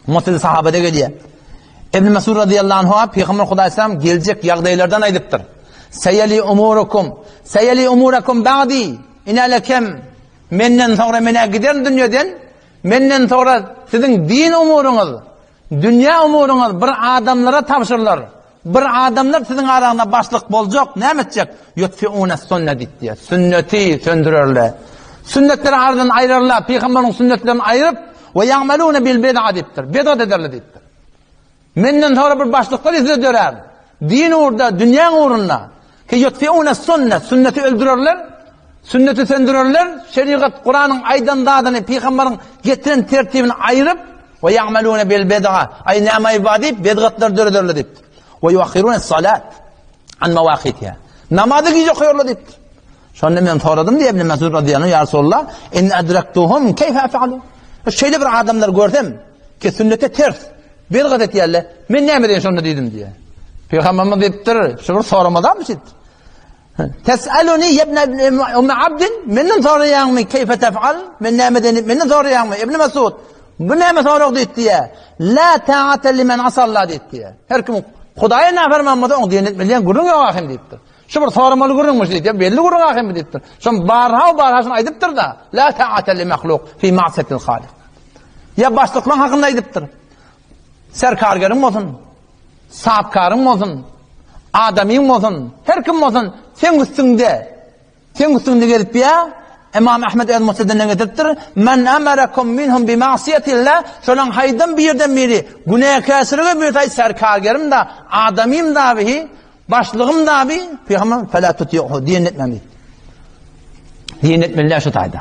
Musned sahabada gelýär. Ibn Mesud radıyallahu anhu Peygamber Hudaý sallam geljek ýagdaýlardan aýdypdyr. Seyeli umurukum, seyeli umurakum ba'di. Inalekem menden soňra menä giderin dünýeden, menden soňra siziň din umuryňyz, dünýä umuryňyz bir adamlara tabşyrylar. Bir adamlar siziň araňyzda başlyk boljak, näme etjek? Ýutfiune sunne diýip diýýär. Sünneti söndürerler. Sünnetleri aradan aýrarlar, pygamberiň sünnetlerini aýryp, we ýa'malune bil bid'a diýipdir. Bid'at ederler diýipdir. Menden soňra bir başlyklar size dörär. Din ugrunda, dünýäň ugrunda. Ki ýutfiune sunne, sünneti öldürerler, sünneti söndürerler, şerigat Kuranyň aýdan zadyny, pygamberiň getiren tertibini aýryp, we ýa'malune bil bid'a, aý näme ba diýip bidgatlar dörederler diýipdir. We ýuahhirune salat an mawaqitiha. Namazy gije okaýarlar diýipdir. Şonda men soradym diýip Ibn Mesud radiyallahu anh, ya Resulallah, in adraktuhum keyfe af'alu? Şeýle bir adamlar görsem, ki sünnete ters, bidgat etýärler, men näme edeýin şonda diýdim diýýär. Pygamberimiz diýipdir, şu bir soramadamy şeýtdi. Tes'aluni ibn Ummi Abdin, menden soraýaňmy, keyfe tef'al? Men näme edeýin, menden soraýaňmy? Ibn Mesud, bu näme sorag diýdi diýýär. La ta'ata limen asalla diýdi diýýär. Her kim Hudaýa naferman bolsa, oň diýen etmeli diýen gürrüň ýok ahim diýipdir. Şu bir soramaly gürrüňmiş diýip, belli gürrüň ahim diýipdir. Şon barha barha şunu aýdypdyr-da, la ta'ata li mahluk fi ma'siyatil halik. Ýa başlyklaryň hakynda aýdypdyr. Serkargeriň bolsun, sapkaryň bolsun, adamyň bolsun, her kim bolsun, seň üstüňde, seň üstüňde gelip ýa, Imam Ahmed öz Musnedinden getiripdir. Men amarakum minhum bi ma'siyatillah, şolaň haýdan birden biri günäkärçilige buýursa, serkargerim da, adamym da bihi, başlygym da bi, pygamber fela tuti'hu diýen etmem diýdi. Diýen etmeliler şu taýda.